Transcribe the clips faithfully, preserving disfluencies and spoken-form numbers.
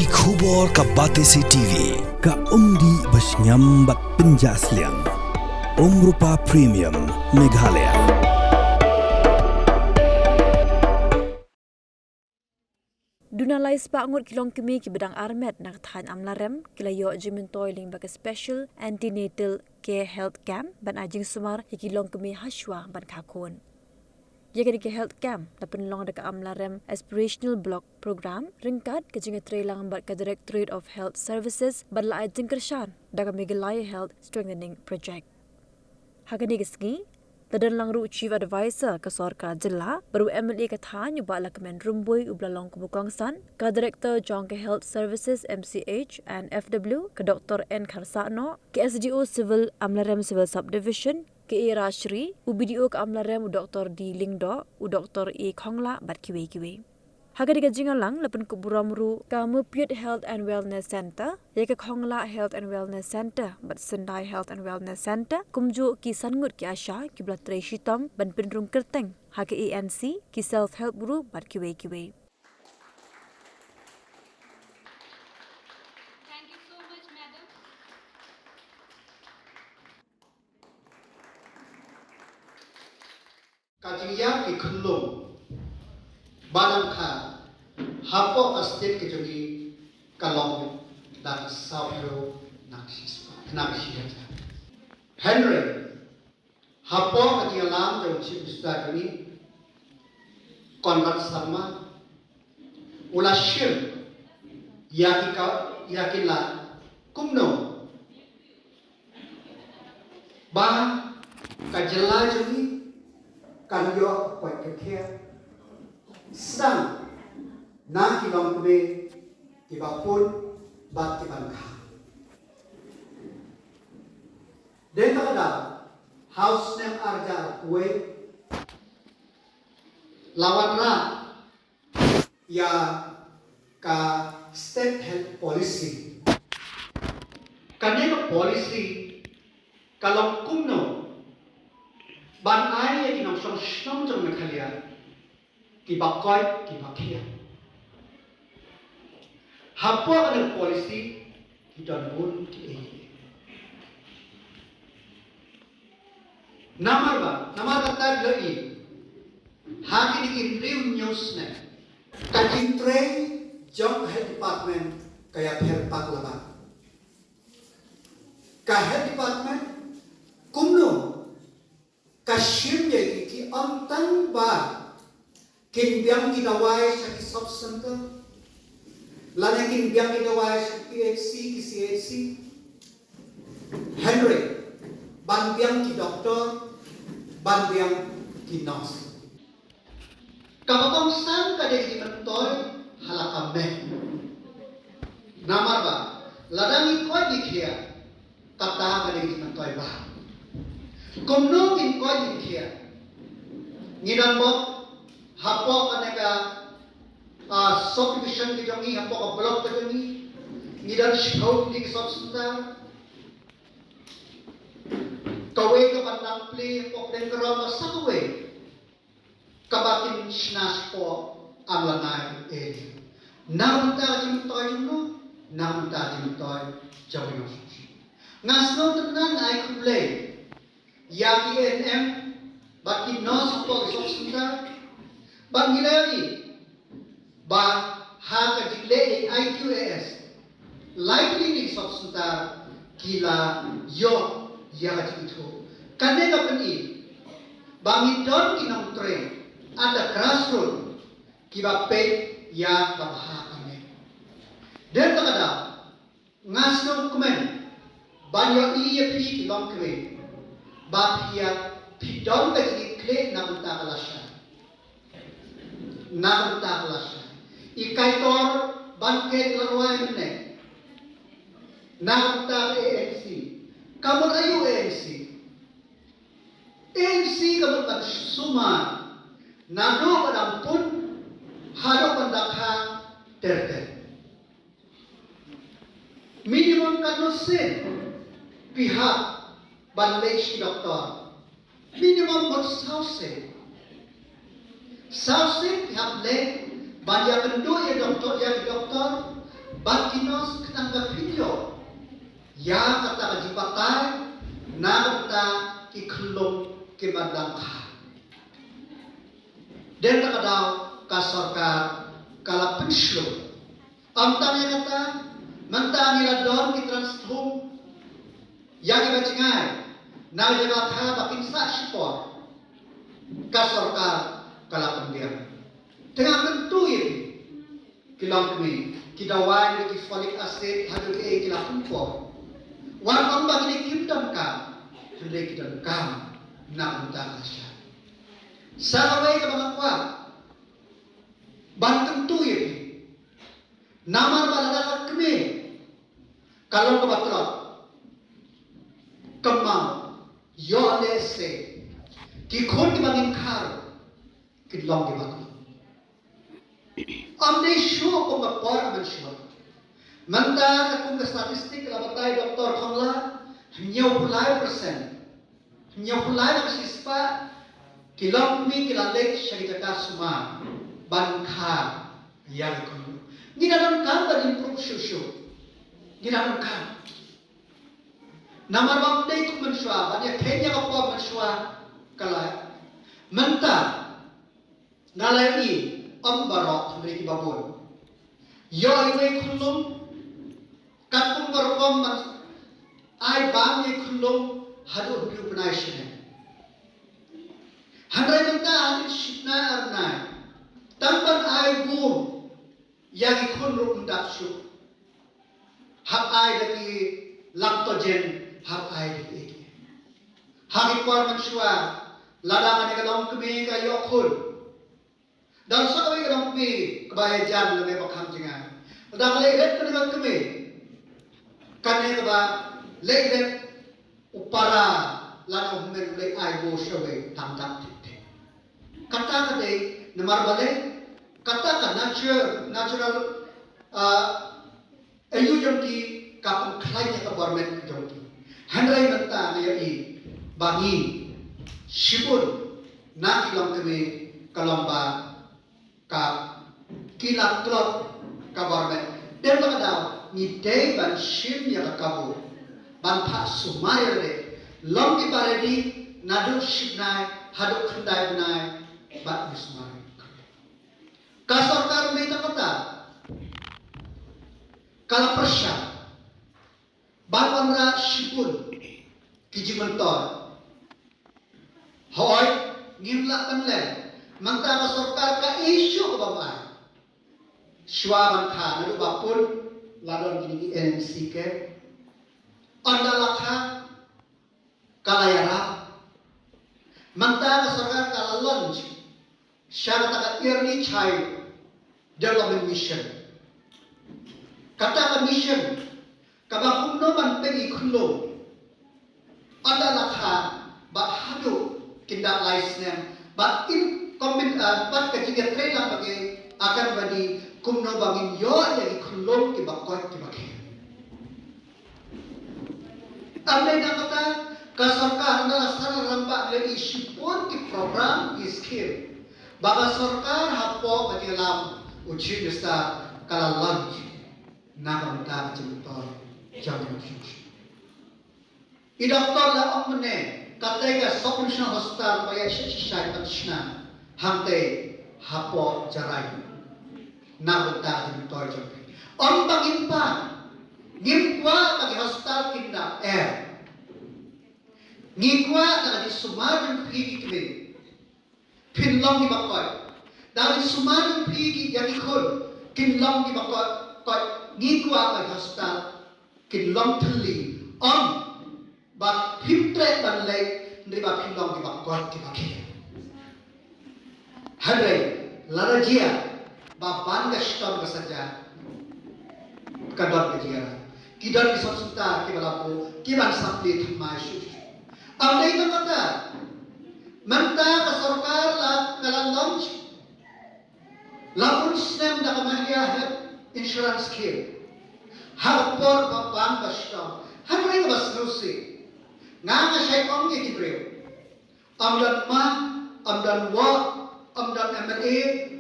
Ki khubor ka Batesi T V, ka umdih ba shngiam bad pynjah sliang. Umrupa Premium, Meghalaya. Duna lai spah ngut ki longkmie kiba dang armet na ka thaiñ Amlarem ki la ïoh jingmyntoi lyngba ka Special Antenatal Care Health Camp ban ai jingsumar ïa ki longkmie hashwa ban kha khun. Ïa kane ka health camp la pynlong da ka Amlarem Aspirational Block Program ryngkat ka jingïatreilang bad ka Directorate of Health Services bad la ai jingkyrshan da ka Meghalaya Health Strengthening Project. Ha kane ka sngi la don lang ruh Chief Advisor ka sorkar jylla bad u M L A ka thaiñ u Bah Lahkmen Rymbui uba la long kum u kongsan, ka Director jong ka Health Services M C H and F W ka Doctor N Kharsahnoh, ka S D O Civil Amlarem Civil Subdivision, ka A Rashri, u B D O ka Amlarem u Doctor D Lyngdoh, u Doctor A Khonglah bad kiwei kiwei. Ha kane ka jingïalang la pynkup burom ruh ka Mupiot Health and Wellness Centre, ïa ka Khonglah Health and Wellness Centre bad Syndai Health and Wellness Centre, kumjuh ki san ngut ki ASHA kiba la trei shitom ban pynrung kyrteng ha ka A N C, ki Self Help Group bad kiwei kiwei. Thank you so much, madam. Ka jingïap ki khunlung ba dang kha hapoh ka state ka jong ngi ka long da ka saw phew na ka shi spah, na ka shi hajar. Hynrei hapoh ka jingïalam jong u Chief Minister jong ngi, Conrad Sangma, u la shim ïa ki ka, ïa ki lad kumno ba ka jylla jong ngi kan ïoh koit ka khiah sdang na ki longkmie kiba pun bad kiban kha. Dei na ka daw ha u snem ar hajar arphew wei la wanrah ïa ka State Health Policy. Kane ka policy ka long kumno ban ai ïa ki nongshong shnong jong Meghalaya kiba koit kiba khiah. Hapoh kane ka policy ki don bun kiei. Namar ba, namar kata ka dei ha kine ki hynriew hynñiew snem ka jingtrei jong ka Health Department ka ïapher patlabah. Ka Health Department kumno ka shim ïa ki, ki ym tang ba kin biang ki dawai sha ki sub center, lane kin biang ki dawai sha ki P H C, ki C H C. Hynrei ban biang ki doktor, ban biang ki nurse. Kaba kongsan ka dei ka jingmyntoi ha la ka met. Namar ba lada ngi koit ngi khiah, kata ka dei ka jingmyntoi ba kumno ngin koit ngin khiah. Ngi don bok hapoh kane ka, ah, subdivision ka jong ngi, hapoh ka block ka jong ngi, ngi don shiphew tylli ki sub center. Kawei ka Bandang Pli, hapoh Pdeng Krong, bad sa kawei kaba kin shna shapoh Amlanai area. Na ka bynta ka jingmyntoi jong no, na ka bynta ka jingmyntoi jong ngi. Nga sngewtynnat, nga ai khublei ïa ki A N M bad ki nurse hapoh ki sub center, bad ngi la ïohi ba ha ka jingleh ïa I Q A S, lai tylli ki sub center ki la ïoh ïa ka jingithuh. Kane ka pyni ba ngi don ki nongtrei at the grassroots kiba peit ïa kaba bha kane. Dei na kata nga sngewkmen ban ïohi ïa phi ki longkmie ba phi ïa, phi don ka jingkitkhlieh na ka bynta ka lashai. Na ka bynta ka lashai. I Kaitor Bangkhet la rwai mynne na ka bynta ka A N C. Ka mut aïu A N C? A N C ka mut ban sumar naduh ba dang pun haduh ban da kha ter ter. Minimum katno sien phi hap ban leit sha ki doktor? Minimum mut saw sien. Saw sien phi hap leit ban ïakynduh ïa doktor, ïa ki doktor, Bad ki nurse khnang ba phin ïoh ïa kata ka jingbatai na ka bynta ki khyllung kiba dang kha. Dei na kata ka daw ka sorkar ka la pynshlur. Ym tang ïa kata, mynta ngi la don ki transform ïa kiba jngai na ka jaka kha ba kin sah shipor. Ka sorkar ka la pynbiang. Te nga kyntu ïa phi ki longkmie, ki dawai ne ki folic acid haduh kiei ki la pynpoi. Wat ong ba kine kim donkam, hynrei ki donkam na ka bynta ka lashai. Sa kawei kaba nga kwah ban kyntu ïa phi, namar ba lada ka kmie ka long kaba tlot, kynmaw, ïoh lehse ki khun kiba ngin kha ruh kin long kiba tlot. Ym dei shuh kum ka por mynshuwa. Mynta katkum ka statistic ka la batai Doctor Khamla, hynñiewphew lai percent, hynñiewphew lai na ka shispah ki longkmie ki la leit sha ki jaka sumar ban kha ïa ki khun. Ngi da donkam ban improve shuh shuh. Ngi da donkam. Namar ba ym dei kum mynshuwa, ban ïakheiñ ïa ka por mynshuwa ka la. Mynta nga la ïohi, ym baroh hynrei kiba bun. Ïoh iwei khunlung, katkum ka rukom ban ai bam ïa khunlung haduh hynriew bnai shane. Hynrei mynta ha ki shibnai ar bnai, tang ban ai bam ïa ki khun ruh ym dap shuh. Hap ai da ki lactogen, hap ai da ki. Ha ki por mynshuwa, lada kane ka longkmie ka ïoh khun, da sa kawei ka longkmie kaba ïajan lane ba kham jngai, lada ka leit ret kane ka kmie, kane kaba leit ret u para lane u hynmen u leit ai bam shawei tang dap thik thik. Kata ka dei namar balei, kata ka nature, natural, ah, aïu jong ki ka pynkhlaiñ ïa ka bor met jong ki. Hynrei mynta nga ïohi ba ngi shibun na ki longkmie ka long ba ka ki la tlot ka bor met. Dei na kata ka daw ngi dei ban shim ïa ka kabu ban phah sumar ïa lade, long kiba ready naduh shibnai haduh khyndai bnai bad ngi sumar. Ka sorkar mynta kata ka la pyrshah ban wanrah shibun ki jingmyntoi. Hooid, ngim lah ban leh. Mynta ka sorkar ka issue kaba mai. Shuwa ban kha naduh ba pun la don kine ki N M C K. Ynda la kha ka la ïarap. Mynta ka sorkar ka la launch sha kata ka Early Child Development Mission. Kata ka mission kaba kumno ban peit ïa ki khunlung ynda la kha bad haduh kin dap lai snem, bad in combin, ah, bad ka jingïatreilang bad ka Anganwadi, kumno ba ngin ïoh ïa ki khunlung kiba koit kiba khiah. Ym dei na kata, ka sorkar na la sdang rangbah leh ïa shibun ki program, ki scheme ba ka sorkar hapoh ka jingïalam u Chief Minister ka la launch na ka bynta ka jingmyntoi jong ki nongshong shnong. I doktor la ong mynne, katei ka Sub Divisional Hospital ba ïa shisha shisha ban shna hangtei hapoh Jarai. Na ka bynta ka jingmyntoi jong ki. Ym ba ngim pan, ngim kwah ba ki hospital kin dap, eh. Ngi kwah da ka jingsumar jong phi ki kmie phin long kiba koit. Da ka jingsumar jong phi ki, ïa ki khun kin long kiba koit, koit. Ngi kwah ba ki hospital kin long thylli. Ym ba phim treh ban leit, hynrei ba phin long kiba koit kiba khiah. Hynrei lada jia ba ban ka shitom ka saja, ka don ka jia. Ki don ki sop senta kiba la buh, kiban saphlie thymmai shuh shuh. Ym dei tang kata, mynta ka sorkar la, ka la launch la bun snem da ka Mahila Health Insurance Scheme ha ka por ba ban ka shitom. Hynrei kaba sngewsih, nga nga shait ong ïa ki briew, ym don ma, ym don wah, ym don M L A,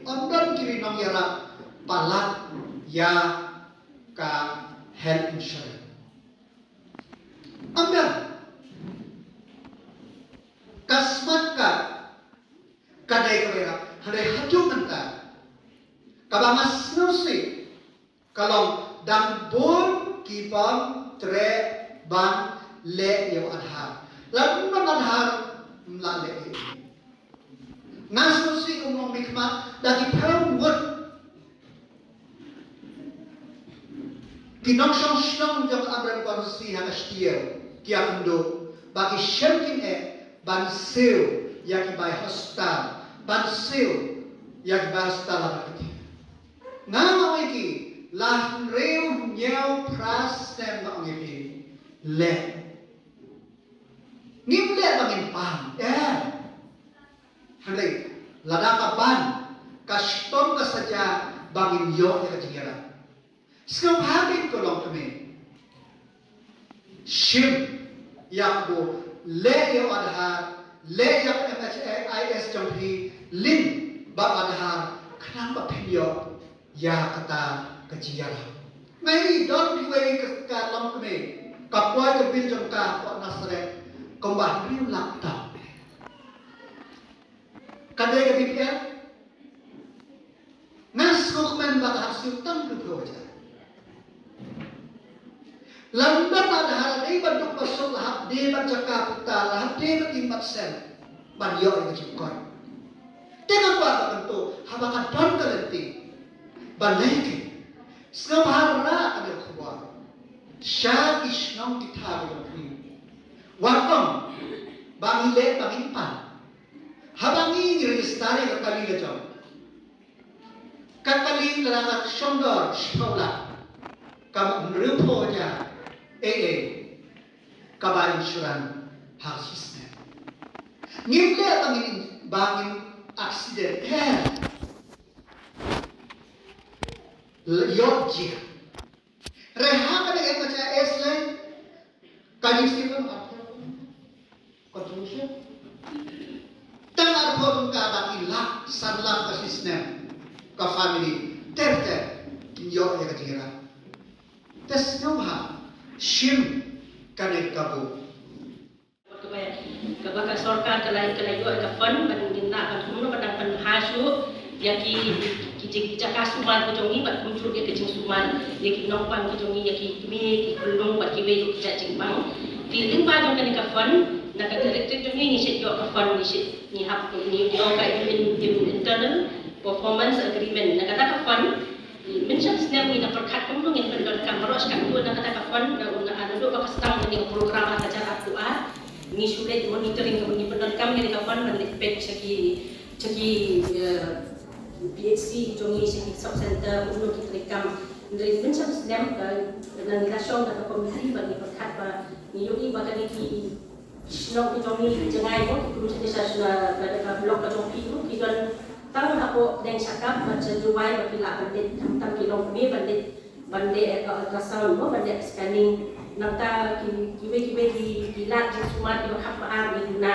ym don kiba nongïarap palat ïa ka health insurance. Amdan ka smart card ka dei ka bera hynrei haduh mynta kaba nga sngewsih ka long dang bun ki bym treh ban leh ïa u Aadhaar. Lada ym don Aadhaar ym lah leh ei ei. Nga sngewsih kum u nongmihkhmat da ki phew ngut ki nongshong shnong jong ka Umrang Constituency ha ka shnong ki ïakynduh ba ki shem jingeh ban siew ïa ki bai hospital, ban siew ïa ki bai hospital ha ka Nga ong ïa ki, la hynriew hynñiew phra snem nga ong ïa ki, leh. Ngim leh ba ngin pan, eh. Hynrei lada ka ban, ka shitom ka saja ba ngin ïoh ïa ka jingïarap. Sngewbha kein ko longkmie. Shim ïa kaba leh ïa u Aadhaar, leh ïa ka M H I S jong phi, leh bad u Aadhaar khnang ba phin ïoh ïa kata ka jingïarap. Nga ïohi don kiwei ka, ka longkmie ka poi ka bill jong ka hapoh Nasrec kumba hynriew lak tam. Ka dei ka B P L? Nga sngewkmen ba ka hap siew tang hynriew phew hajar. Lada la dei ban duk ban suk, la hap dei ban jaka puta, la hap dei ban im ban sem ban ïoh ïa ka jingkoit. Te nga kwah ba kan to haba ka don ka lynti ban leh ki sngewbha rah ka dei khubor sha ki shnong ki thaw jong phi. Wat ong ba ngi leh ba ngi pan. Haba ngi ngi register ïa ka kali la jong. Ka kali la ka shong dor shiphew lak. Ka hynriew phew hajar. Ei ei. Kaba insurance ha shisnem. Ngim leh ba ngin, ba ngin accident. Eh. Ïoh jia. Re ha ka dei ka cha es le. Ka jingsiewlem arphew contribution. Tang arphew tyngka da ki lak, san lak ka shisnem ka family ter ter kin ïoh ïa ka jingïarap. Te sngewbha shim kane ka buh. Kaba ka sorkar ka la, ka la ïoh ka fund ban kin lah ban kumno ban dang pynbha shuh ïa ki, ki jing, ki jaka sumar ki jong ngi bad kumjuh ïa ki jingsumar ïa ki nongpang ki jong ngi, ïa ki kmie ki khunlung bad kiwei ki jait jingpang. Te lyngba jong kane ka fund, na ka directorate jong ngi ngi shu ïoh ka fund, ngi shu, ngi hap, ngi ïoh ka in, in, in, internal performance agreement na kata ka fund. Mynshem snem ngi la pyrkhat kumno ngin pyndonkam baroh shi katta na kata ka fund, na, na, naduh ba ka start kane ka program ar hajar arphew ar. Ngi shu leit monitoring kumno ngin pyndonkam kane ka fund ban leit peit sha ki, sha ki, eh, P H C jong ngi, sha ki sub center, kumno ki treikam. Hynrei mynshem snem, eh, ngi la shong da ka committee ba ngi pyrkhat ba ngi ïohi ba kane ki shnong ki jong ngi ki jngai mo, ki kum sha, sha, sha, ka, ka block ka jong phi mo, ki don tang hapoh pdeng Shakap bad sha Jowai ba ki lah ban leit, tam tam ki longkmie ban leit, ban leit, eh, ka ultrasound mo, ban leit scanning. Nangta ki, kiwei kiwei ki, ki lad jingsumar kiba kham ba ar ngi duna.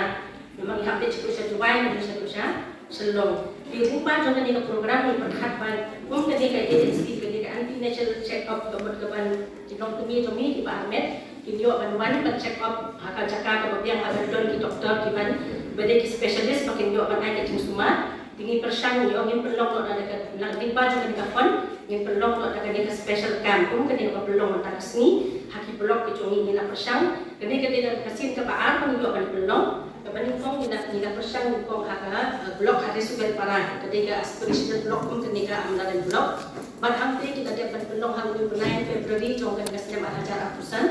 Namar ngi hap leit sha, sha Jowai, ngi sha, sha Shillong. Te lyngba jong kane ka program ngi pyrkhat ba kum kane ka agency, kane ka antenatal check up, ka mut ka ban ki longkmie jong ngi kiba armet kin ïoh ban wan ban check up ha ka jaka kaba biang, haba don ki doktor kiban, ba dei ki specialist ba kin ïoh ban ai ka jingsumar. Te ngi pyrshang ïoh ngin pynlong noh da ka, na lyngba jong kane ka fund ngin pynlong noh da kane ka special camp kum kane kaba pynlong mynta ka sngi ha ki block ki jong ngi. Ngi la pyrshang kane ka dei ka sien kaba ar ba ngi ïoh ban pynlong. Kaba nyngkong ngi la, ngi la pyrshang nyngkong ha ka, eh, block ha Resuben Para, ka dei ka aspirational block kum kane ka Amlarem block. Bad hangta ngi la dep ban pynlong ha u nine February jong kane ka snem ar hajar arphew san.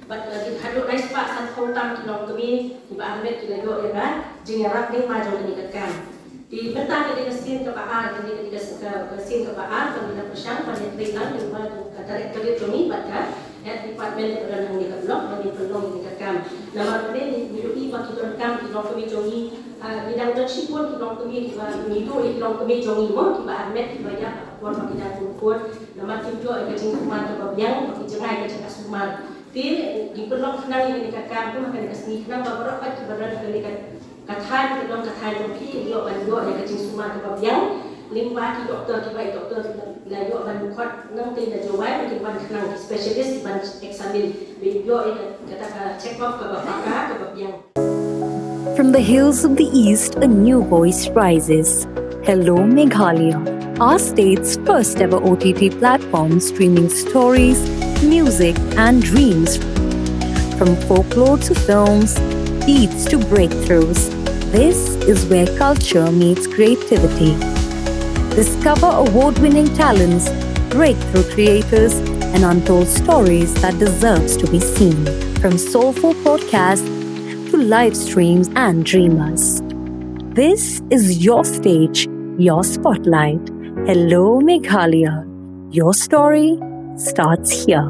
Bad, eh, ki haduh lai spah sanphew tam ki longkmie kiba armet ki la ïoh ïa ka jingïarap lyngba jong kane ka camp. Te mynta ka dei ka sien kaba ar, ka dei ka, ka, ka sien kaba ar, ka dei ka pyrshang ban ïatrei lang lyngba jong ka directorate jong ngi bad ka head department kaba don hangne ka block ban ïa pynlong ïa ka camp. Namar ba dei ngi ïohi ba ki donkam ki longkmie jong ngi, ah, ngi dang don shibun ki longkmie kiba ngi duh ïa ki longkmie jong ngi mo kiba armet kiba ïap ha ka por ba ki dang kut kut. Namar kim ïoh ïa ka jingsumar kaba biang ba ki jngai ka jaka sumar. Te ngi pynlong khnang ïa kane ka camp kum ha kane ka sngi khnang ba baroh pat kiba don ha kane ka, ka thaiñ, ka don ka thaiñ jong phi, ïoh ban ïoh ïa ka jingsumar kaba biang lyngba ki doktor kiba, i doktor kiba, Na ïoh ban khot nangta na Jowai ba kin wan khnang ki specialist ban examine, ba ïoh ïa kata ka check up kaba paka kaba biang. From the hills of the East, a new voice rises. Hello Meghalaya, our state's first ever O T T platform streaming stories, music, and dreams. From folklore to films, beats to breakthroughs, this is where culture meets creativity. Discover award winning talents, breakthrough creators, and untold stories that deserves to be seen. From soulful podcasts to live streams and dreamers. This is your stage, your spotlight. Hello Meghalaya. Your story starts here.